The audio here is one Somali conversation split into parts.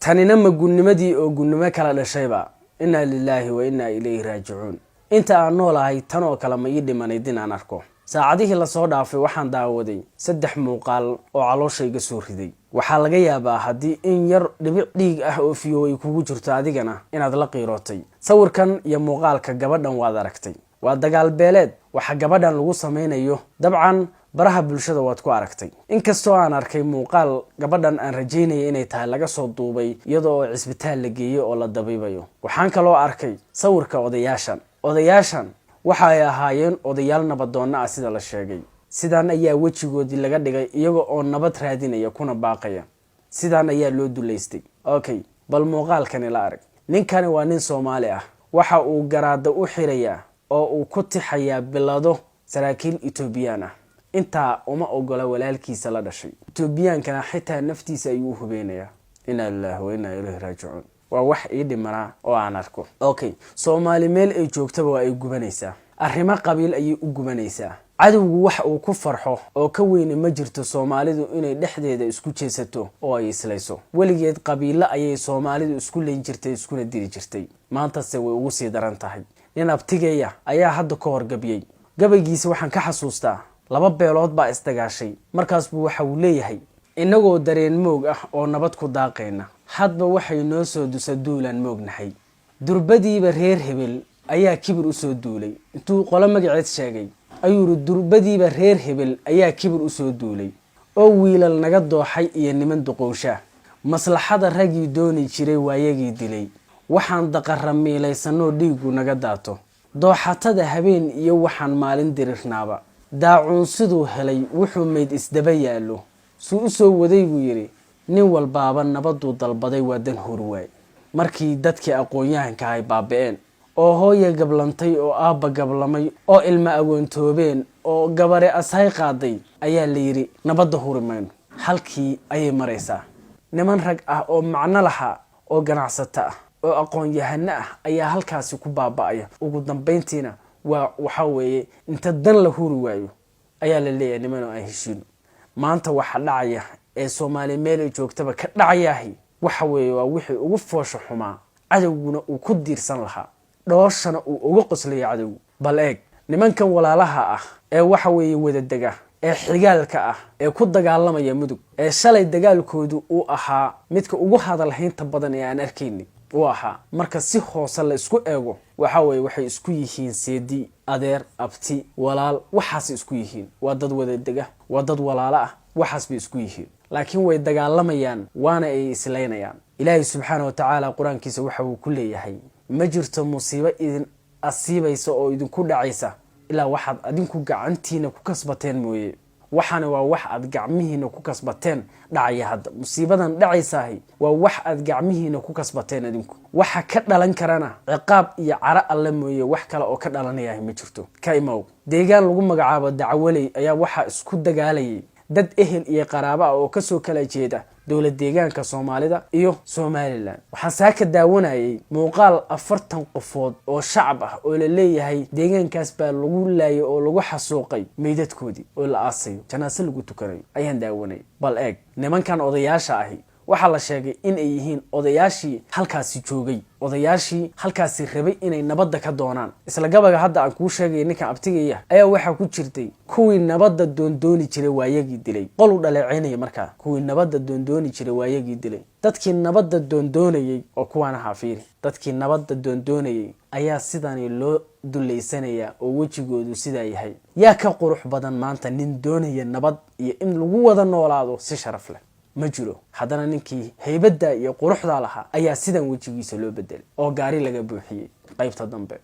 Tanina ma gunnimadii oo gunnimo kala dhashayba? Innaa lilaahi wa innaa ilayhi raajicuun. Inta aan noolahay tan oo kale ma ii dhimanayd in aan arko. Saacadihii lasoo dhaafay waxaan daawaday saddex muuqaal oo caloosha iga soo riday. Waxaa laga yaabaa haddii in yar dhibic dhiig ah oo fiyow ay kugu jirto adigana inaad la qiirootay. Sawirkan iyo muuqaalka gabadhan waad aragtay. Waa dagaal beeleed waxa gabadhan lagu samaynayo. Dabcan baraha bulshada waad ku aragtay. Inkastoo aan arkay muuqaal gabadhan aan rajaynaya inay tahay laga soo duubay iyadoo oo cisbitaal la geeyey oo la dabiibayo. Waxaan kaloo arkay sawirka odayaashan. Odayaashan waxa ay ahaayeen odayaal nabadoonna ah sida la sheegay. Sidaan ayaa wejigoodii laga dhigay iyaga oo nabad raadinaya kuna baaqaya. Sidaan ayaa loo dulaystay. Okay, bal muuqaalkani la arag. Ninkani waa nin Soomaali ah. Waxa uu garaada u xirayaa oo uu ku tixayaa bilado saraakiil Etoobiyaan ah. Intaa uma ogola walaalkiisa la dhashay Etoobiyaankana, xitaa naftiisa ayuu u hubeynayaa. Inaa lilahi wa innaa ilayhi raajicuun. Waa wax ii dhimanaa oo aan arko. Okay, Soomaali meel ay joogtaba waa ay gubanaysaa. Arrimo qabiil ayay u gubanaysaa. Cadowgu wax uu ku farxo oo ka weyne ma jirto Soomaalidu inay dhexdeeda isku jeesato oo ay islayso. Weligeed qabiilo ayay Soomaalidu isku leyn jirtay, iskuna diri jirtay. Maantase way ugu sii daran tahay. Nin abtigeeya ayaa hadda ka hor gabyey. Gabaygiisa waxaan ka xasuustaa laba beelood baa isdagaashay. Markaas buu waxa uu leeyahay: "Innagoo dareen moog ah oo nabad ku daaqayna, hadba waxay noo soo dusa duulaan moognahay. Durbadiiba reer hebel ayaa kibir usoo duulay." Intuu qolo magaceed sheegay ayuu yidhi: "Durbadiiba reer hebel ayaa kibir usoo duulay oo wiilal naga dooxay iyo niman duqowsha. Maslaxada raggii dooni jiray waayagii dilay. Waxaan daqara miilaysanoo dhiiggu naga daato, dooxatada habeen iyo waxaan maalin dirirnaaba. Daacuun siduu helay wuxuu meyd isdaba yaallo." Suu u soo waday buu yidhi: "Nin walbaaba nabaduu dalbaday waa dan horwaay. Markii dadkii aqoon-yahanka ay baaba-een oo hooya gablantay oo aabba gablamay oo ilma agoontoobeen oo gabare ashay qaaday, ayaa la yidhi nabadda huri mayno." Halkii ayay maraysaa. Niman rag ah oo macno laha oo ganacsato ah oo aqoon-yahano ah ayaa halkaasi ku baaba-aya. Ugu dambeyntiina waa waxaa weeye inta dan la huri waayo ayaa la leeyahay: "Nimanoo, aan heshiino." Maanta waxa dhacaya ee Soomaaliya meel ay joogtaba ka dhacayahay waxa weeye waa wixii ugu foosha xumaa, cadowguna uu ku diirsan lahaa, dhooshana uu uga qoslaya cadowgu. Bal eeg nimankan walaalaha ah ee waxa weeye wadadega ee xigaalka ah ee ku dagaalamaya Mudug, ee shalay dagaalkoodu uu ahaa midka ugu hadalhaynta badan ee aan arkayni uu ahaa. Marka si hoose la isku eego, waxa weye waxay isku yihiin seedi, adeer, abti, walaal. Waxaasay isku yihiin. Waa dad wadadega, waa dad walaalo ah, waxaas bay isku yihiin. Laakiin way dagaalamayaan, waana ay islaynayaan. Ilaahay subxaana wa tacaala qur-aankiisa waxa uu ku leeyahay: "Ma jirto musiibo idin asiibaysa oo idinku dhacaysa ilaa waxaad adinku gacantiina ku kasbateen mooye." Waxaana waa wax aad gacmihiina ku kasbateen dhacaya. Hadda musiibadan dhacaysaahi waa wax aad gacmihiina ku kasbateen adinku. Waxa ka dhalan karana ciqaab iyo caro alle mooye, wax kale oo ka dhalanayahi ma jirto. Ka imow deegaan lagu magacaabo Dacwaley ayaa waxaa isku dagaalayay dad ehel iyo qaraabo ah oo kasoo kala jeeda dowlad deegaanka Soomaalida iyo Somaliland. Waxaan saaka daawanayay muuqaal 40 qofood oo shacab ah oo la leeyahay deegaankaas baa lagu laayay oo lagu xasuuqay, meydadkoodii oo la aasayo, janaase lagu tukanayo ayaan daawanayay. Bal eeg nimankan odayaasha ahi. Waxaa la sheegay in ay yihiin odayaashii halkaasi joogay, odayaashii halkaasi rabay inay nabadda ka doonaan. Isla gabaga hadda aan kuu sheegaya ninkan abtigaya ayaa waxaa ku jirtay: "Kuwii nabadda doondooni jiray waayagii dilay." Qol u dhaleecaynaya markaa: "Kuwii nabadda doondooni jiray waayagii dilay." Dadkii nabadda doondoonayey oo kuwaan ahaa, fiiri, dadkii nabadda doondoonayay ayaa sidani loo dullaysanayaa oo wejigoodu sidaa yahay. Yaa ka qurux badan maanta nin doonaya nabad iyo in lagu wada noolaado si sharaf leh? Ma jiro. Haddana ninkii haybadda iyo quruxda lahaa ayaa sidan wejigiisa loo bedelay oo gaari laga buuxiyey qaybta dambe.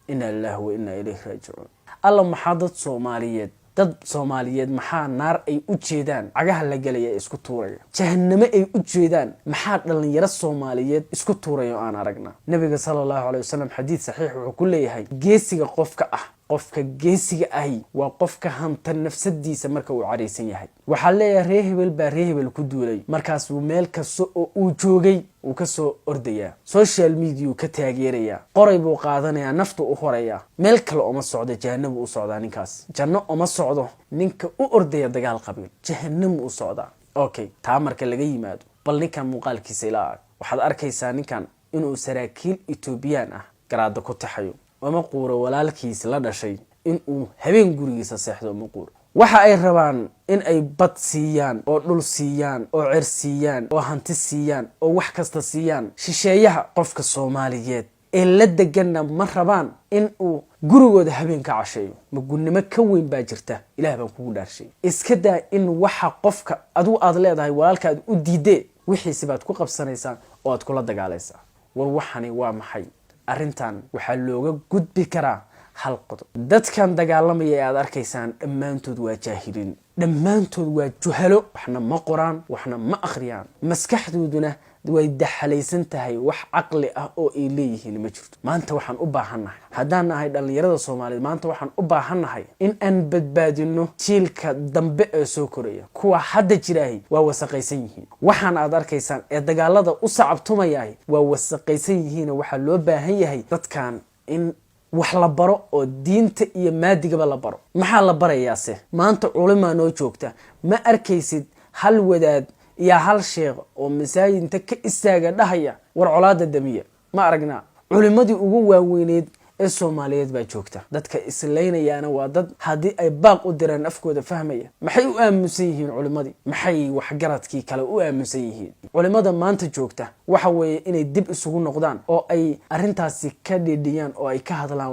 Inna lillahi wa innaa ilayhi raajicuun. Alla, maxaa dad Soomaaliyeed, dad Soomaaliyeed maxaa naar ay u jeedaan cagaha la gelaya isku tuuraya, jahanamo ay u jeedaan maxaa dhalinyaro Soomaaliyeed isku tuuraya oo aan aragna? Nabiga sala Allahu alay wasalam xadiid saxiix wuxuu ku leeyahay: "Geesiga qofka ah, qofka geesiga ahi waa qofka hanta nafsadiisa marka uu caraysan yahay." Waxaa leeyahay ree hebel baa ree hebel ku duulay. Markaasuu meel kasta oo uu joogay uu kasoo ordayaa, social media uu ka taageerayaa, qoray buu qaadanayaa, naftu u horayaa. Meel kale uma socdo, jahanabuu u socdaa ninkaas. Janno uma socdo ninka u ordaya dagaal qabiil, jahanamuu u socdaa. Okay, taa marka laga yimaado, bal ninkan muuqaalkiisa ilaa arag. Waxaad arkaysaa ninkan inuu saraakiil Etoobiyaan ah garaado ku taxayo. Uma quuro walaalkiis la dhashay inuu habeen gurigiisa seexdo, uma quuro. Waxa ay rabaan in ay bad siiyaan oo dhul siiyaan oo cer siiyaan oo hanti siiyaan oo wax kasta siiyaan shisheeyaha. Qofka Soomaaliyeed ee la deganna ma rabaan in uu gurigooda habeen ka casheeyo. Ma gunnimo ka weyn baa jirta? Ilaah baan kugu dhaarshay. Iska daa in waxa qofka adigu aad leedahay walaalka aad u diidee, wixiisi baad ku qabsanaysaa oo aad kula dagaalaysaa. War waxani waa maxay? Arrintan waxaa looga gudbi karaa hal qodob. Dadkan dagaalamaya ee aad arkaysaan dhammaantood waa jaahiliin, dhammaantood waa juhalo. Waxna ma qoraan, waxna ma akhriyaan, maskaxdooduna way daxalaysan tahay. Wax caqli ah oo ay leeyihiin ma jirto. Maanta waxaan u baahannahay, haddaan nahay dhallinyarada Soomaaliyeed, maanta waxaan u baahannahay in aan badbaadino jiilka dambe ee soo koraya. Kuwa hadda jiraahi waa wasaqaysan yihiin. Waxaan aad arkaysaan ee dagaalada u sacabtumayahi waa wasaqaysan yihiin. Waxaa loo baahan yahay dadkan in wax la baro oo diinta iyo maadigaba la baro. Maxaa la barayaase? Maanta culimaa noo joogta. Ma arkaysid hal wadaad iyo hal sheekh oo masaajidinta ka istaaga dhahaya, "War colaada damiya"? Ma aragnaa? Culimadii ugu waaweyneyd ee Soomaaliyeed baa joogta. Dadka islaynayaana waa dad haddii ay baaq u diraan afkooda fahmaya. Maxay u aaminsan yihiin culimadii? Maxay waxgaradkii kale u aaminsan yihiin? Culimada maanta joogta waxa weeye inay dib isugu noqdaan oo ay arrintaasi ka dhidhiyaan oo ay ka hadlaan.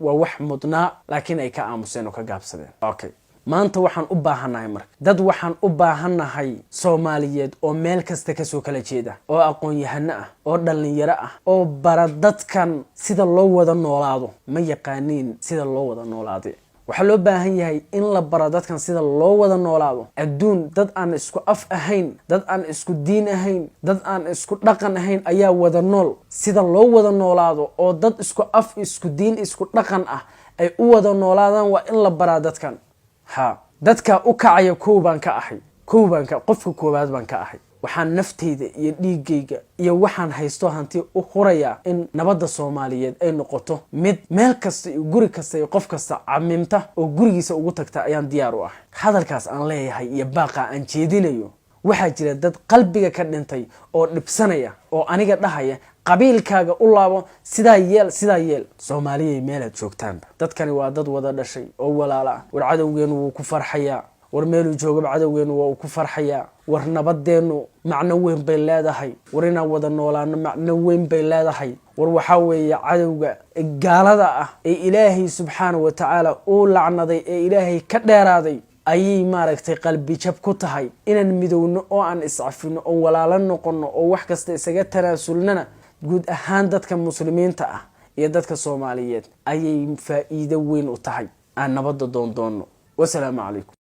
Waa wax mudnaa, laakiin ay ka aamuseen oo ka gaabsadeen. Okay, maanta waxaan u baahannahay marka dad, waxaan u baahannahay Soomaaliyeed oo meel kasta kasoo kala jeeda, oo aqoon-yahano ah, oo dhallinyaro ah, oo bara dadkan sida loo wada noolaado. Ma yaqaaniin sida loo wada noolaade. Waxaa loo baahan yahay in la baro dadkan sida loo wada noolaado. Adduun dad aan isku af ahayn, dad aan isku diin ahayn, dad aan isku dhaqan ahayn ayaa wada nool. Sida loo wada noolaado oo dad isku af, isku diin, isku dhaqan ah ay u wada noolaadaan waa in la baraa dadkan. Ha dadka u kacaya, kow baan ka ahay, kow baan ka, qofka koowaad baan ka ahay. Waxaan naftayda iyo dhiiggayga iyo waxaan haysto hanti u hurayaa in nabadda Soomaaliyeed ay noqoto mid meel kasta iyo guri kasta iyo qof kasta camimta oo gurigiisa ugu tagta ayaan diyaar u ahay. Hadalkaas aan leeyahay iyo baaqa aan jeedinayo, waxaa jira dad qalbiga ka dhintay oo dhibsanaya oo aniga dhahaya, "Qabiilkaaga u laabo, sidaa yeel, sidaa yeel." Soomaaliyay, meelaad joogtaanba, dadkani waa dad wada dhashay oo walaala ah. War cadowgeenu wuu ku farxayaa. War meeluu joogaba cadowgeenu waa uu ku farxayaa. War nabadeennu macno weyn bay leedahay. War inaan wada noolaano macno weyn bay leedahay. War waxaa weeye cadowga gaalada ah ee Ilaahay subxaanahu wa tacaala uu lacnaday ee Ilaahay ka dheeraaday ayay maaragtay qalbijab ku tahay inaan midowno oo aan iscafino oo walaalo noqono oo wax kasta isaga tanaasulnana. Guud ahaan dadka Muslimiinta ah iyo dadka Soomaaliyeed ayay faa'iido weyn u tahay. Aan nabadda doondoonno. Wasalaamu calaykum.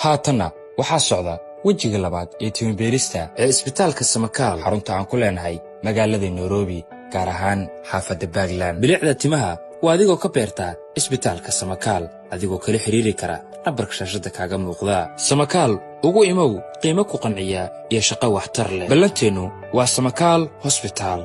Haatanna waxaa socda wejiga labaad ee timo-beerista ee Isbitaalka Samakaal, xarunta aan ku leenahay magaalada Nairobi, gaar ahaan xaafadda Bagland. Bilicda timaha waa adigoo ka beertaa Isbitaalka Samakaal, adigoo kala xidhiiri kara nambarka shaashadda kaaga muuqda. Samakaal ugu imow qiimo ku qanciya iyo shaqo waxtar leh. Ballanteennu waa Samakaal Hosbitaal.